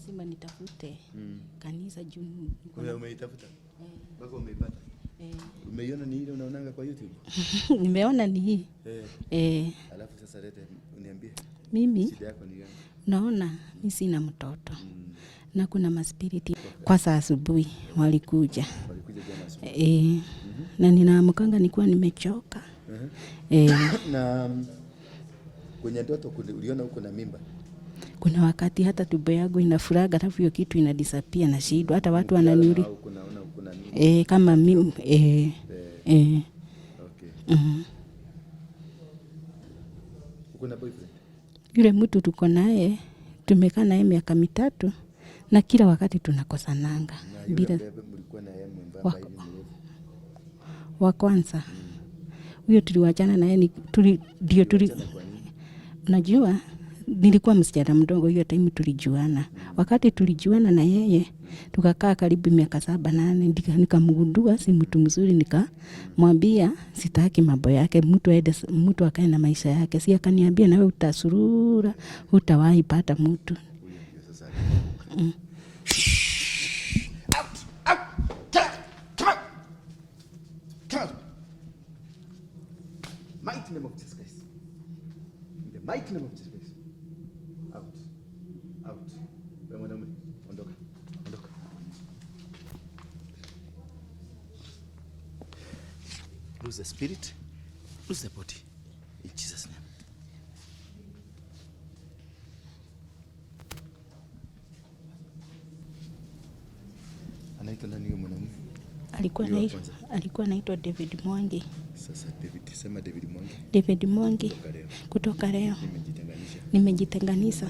Lazima nitafute kanisa juu niko Wewe umeitafuta? Mpaka umeipata? Eh. Umeiona ni ile unaonanga kwa YouTube? Nimeona ni hii. Eh. Eh. Alafu sasa lete uniambie. Mimi Shida yako ni gani? naona mi sina mtoto na kuna maspiriti kwa saa asubuhi walikuja. Walikuja jana asubuhi. Eh, na ninaamkanga nikuwa nimechoka. Eh, Na kwenye ndoto uliona uko na mimba? Kuna wakati hata tumbo yangu inafuraga alafu hiyo kitu inadisappear na shida hata watu wananiuli. Au kunaona uko na mimba? Eh, kama mimi eh, eh. Okay. Uko na boyfriend? Yule mtu tuko naye tumekaa naye miaka 3 na kila wakati tunakosananga. Na yule Bila bebe mlikuwa na yeye mwembamba hivi mrefu? Wa kwanza. Huyo tuliwachana naye ni tuli, ndio tuli, Kwa nini? Unajua nilikuwa msichana mdogo hiyo time tulijuana. Wakati tulijuana na yeye tukakaa karibu miaka 7 8, nikamgundua si mtu mzuri, nikamwambia sitaki mambo yake, mtu aende, mtu akae na maisha yake. Si akaniambia nawe utasurura, hutawahi pata mtu. Huyo ndio sasa. Out! Out! Get out! Come out! Come out! Mighty name of Jesus Christ. In the mighty name of Jesus Christ. Out. Out. Wewe mwanaume, ondoka. Ondoka. Lose the spirit, lose the body. In Jesus' name. Anaitwa nani huyo mwanaume? Alikuwa Huyo wa kwanza. alikuwa anaitwa David Mwangi. Sasa David, sema David Mwangi. David Mwangi. Kutoka leo. Kutoka leo. Nimejitenganisha. Nimejitenganisha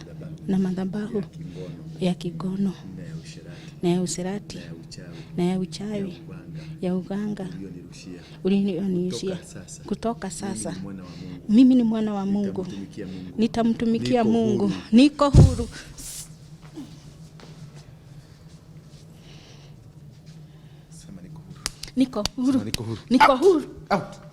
na madhabahu ya kingono. ya kigono. Na ya usherati. Na ya usherati. Na ya uchawi. Na ya uchawi. Ya uganga. Ya uganga. Ulionirushia. Ulionirushia. Kutoka sasa. Kutoka sasa. Mimi ni mwana wa Mungu. Mimi ni mwana wa Mungu. Nitamtumikia Mungu. Nitamtumikia Niko Mungu. huru. Niko huru. Sema niko huru. Niko huru. Sema niko huru. Niko huru. Out.